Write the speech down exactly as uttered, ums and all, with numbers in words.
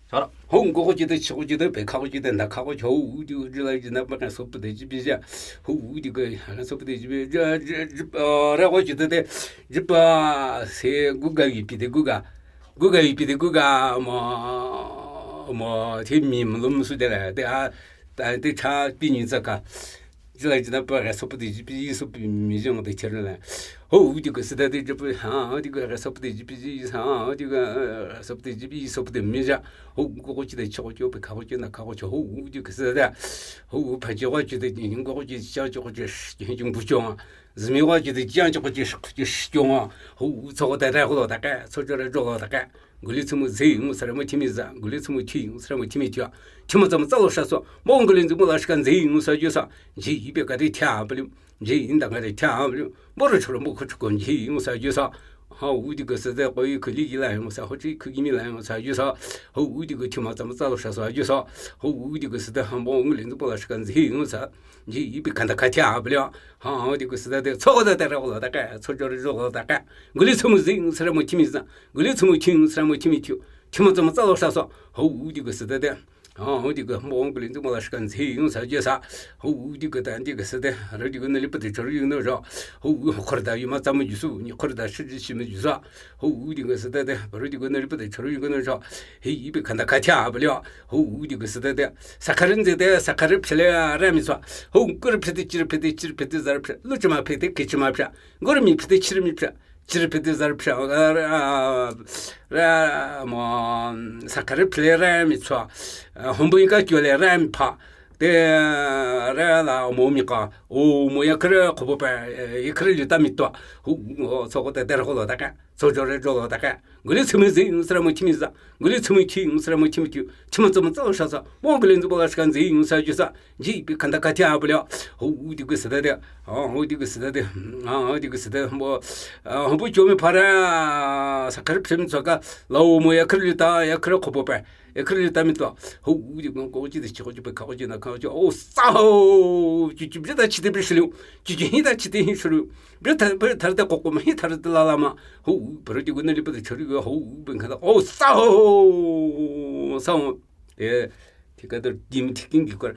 Chara, hong ko ko chi te, chi ko chi te, pe kha ko chi te, nda kha ko chi, ho u di ko, jila jina pa ka so pu de ji bi ja. Ho u di ko, ha so pu de ji bi ja, ja, ja, eh, ra ko chi te de, ji pa se gu ga yi pi de gu ga. Gu ga yi pi de gu ga, mo, mo, ti mi mo lum su de la, de a, ta, de cha pi ni za ka. Jila jina pa ka so pu de ji bi, so pu mi jong de cher la. Ho u di ko se da de ji pa, ha, di ko ka so pu de ji bi, ha, di ko, eh, so pu de ji bi, so pu de mi ja. Ho u ko ko chi de, chi ko chi, pe kha ko chi, nda kha ko chi, ho u di ko se da. Ho u pa chi ko chi de, ni ko ko chi, cha chi ko chi, shi, jing bu chong. Zimi ko chi de, jiang chi ko chi, shi, shi chong. Ho u cho ko da, ra ko lo da ka, cho cho ra jo lo da ka. Guli tsumu zi ngu sara mo timi za, guli tsumu ti ngu sara mo timi tia. Tima za mo za lo sha so, mo guli nzu mo la shika zi ngu sa ju sa. Ji ipe ka de tia beliu. Ji inda ka de tia beliu. Mo ro choro mo ko choko ji ngu sa ju sa. Ha u di ko se de ko i ku li gi la ngu sa, ho chi ku gi mi la ngu sa ju sa. Ho u di ko tima za mo za lo sha so ju sa. Ho u di ko se de ha mo guli nzu mo la shika zi ngu sa. Ji ipe ka da ka tia beliu. Ha u di ko se de cho ko da da ra ko lo da ka, cho jo ro jo lo da ka. Guli tsumu zi ngu sara mo timi za. Guli tsumu ti ngu sara mo timi tiu. Tima za mo za lo sha so. Ho u di ko se de de. Ha u di ko mo guli nzu mo la shika zi ngu sa ju sa. Ho u di ko da di ko se de. Ro di ko na li pa de choro yu no jo. Ho u khor da yu ma za mo ju su. Ni khor da shi ji shi mo ju sa. Ho u di ko se de de. Ro di ko na li pa de choro yu no jo. Hi ipe ka da ka tia beliu. Ho u di ko se de de. Sa kha ren ze de, sa kha re phe le ra mi so. Ho u ko re phe de, chi re phe de, chi re phe de, za re phe. Lu chi ma phe de, ki chi ma phe. Go re mi phe de, chi re mi phe. Chi re phe de, za re phe, eh, eh, eh, mo, sa kha re phe le ra mi chwa, eh, hong bu yi ka kyo le ra mi pha, de, eh, ra la mo mi ka, o, mo ya kre ko bo pe, eh, ya kre li ta mi twa, hu, o, so ko te de ko lo da ka, so jo re jo lo da ka. Guli tsumu zi ngu sara mo timi za, guli tsumu ti ngu sara mo timi tiu, tima za mo za lo sha sa, mo guli nzu mo la shika zi ngu sa ju sa, Ji ipe ka da ka tia beliu. Ho u di ko se de de. Ha, ho u di ko se de de. Ha, ho u di ko se de. Mo, ah, ho bu jo mi pha ra. Sa kha re phe mi so ka. Lao mo ya kha re li ta, ya kha re ko bo pe. Ya kha re li ta mi to. Ho u di ko ko chi de, chi ko chi, pe kha ko chi, nda kha ko chi. O sa ho. Chi chi bi da chi de bi shi liu. Chi chi hi da chi de hi shi liu. Bi ta, bi ta de ko ko ma, hi ta de la la ma. Ho u, pe ro di ko na li pa de choro yu, ho u, bi ka da. O sa ho. Sa ho. Eh, ti ka de di mi ti king gi ko.